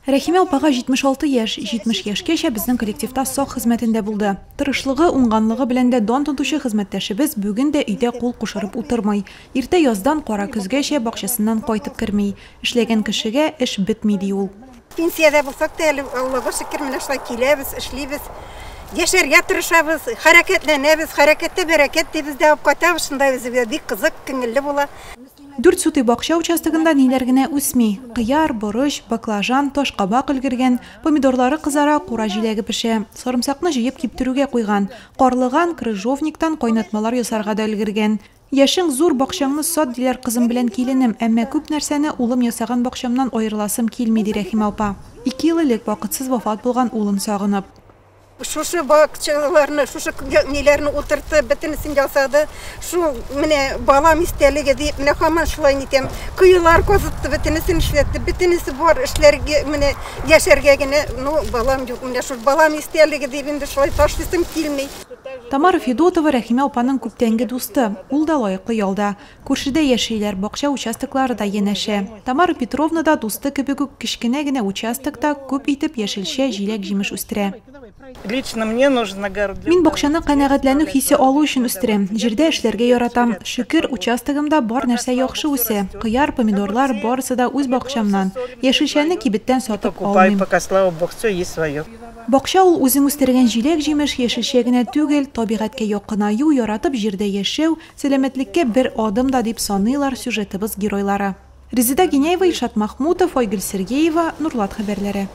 Рәхимә апага 76 яшь, 70 яшькәчә безнең коллективта сак хезмәтендә булды. Тырышлыгы, уңганлыгы белән дә дан тотучы хезмәттәшебез бүген дә өйдә кул кушырып утырмый. Иртә яздан кара көзгәчә бакчасыннан кайтып керми. Эшләгән кешегә эш бетми, ди ул. Пенсиядә булсак та әле, Аллага шөкер, менә шулай киләбез, эшлибез. Яшәргә тырышабыз, хәрәкәтләнәбез, хәрәкәттә бәрәкәт дибез дә, алып кайтабыз шунда үзебезгә бик кызык, күңелле була. Дүрт сутый бакча участогында ниләр генә үсми. Кыяр, борыч, баклажан, ташкабак өлгергән, помидорлары кызара, кура җиләге пешә. Сарымсакны җыеп киптерүгә куйган. Карлыган, крыжовниктан кайнатмалар ясарга да өлгергән. Яшең зур, бакчаңны сат, диләр кызым белән киленем, әмма күп нәрсәне улым ясаган бакчамнан аерыласым килми, ди Рәхимә апа. Ике ел элек вакытсыз вафат булган улын сагынып. Шушы бакчаларны, шушы ниләрне утыртып, бөтенесен ясады. Шул менә балам истәлеге дип, менә һаман шулай нитәм. Коелар казытты, бөтенесен эшләтте, бөтенесе бар эшләргә, менә яшәргә генә, ну, балам юк. Менә шул балам истәлеге дип инде шулай ташлыйсым килми. Тамара Федотова Рәхимә апаның күптәнге дусты. Ул да лаеклы ялда. Күршедә яшиләр, бакча участоклары да янәшә. Тамара Петровна да дусты кебек үк кечкенә генә участокта күп итеп яшелчә, җиләк-җимеш үстерә. Лично мне нужен огород для Мин бакчаны канәгатьләнү хисе алу өчен үстерәм. Җирдә эшләргә яратам. Шөкер, участогымда бар нәрсә яхшы үсә. Кыяр, помидорлар, барысы да үз бакчамнан. Яшелчәне кибеттән сатып Покупаю, алмыйм. пока, слава богу, все есть свое. Бакча ул үзең үстергән җиләк-җимеш, яшелчә генә түгел, табигатькә якынаю, яратып җирдә яшәү, сәламәтлеккә бер адым да дип саныйлар сюжетыбыз геройлары. Резеда Гиняева, Илшат Махмутов, Айгөл Сергеева, Нурлат хәбәрләре.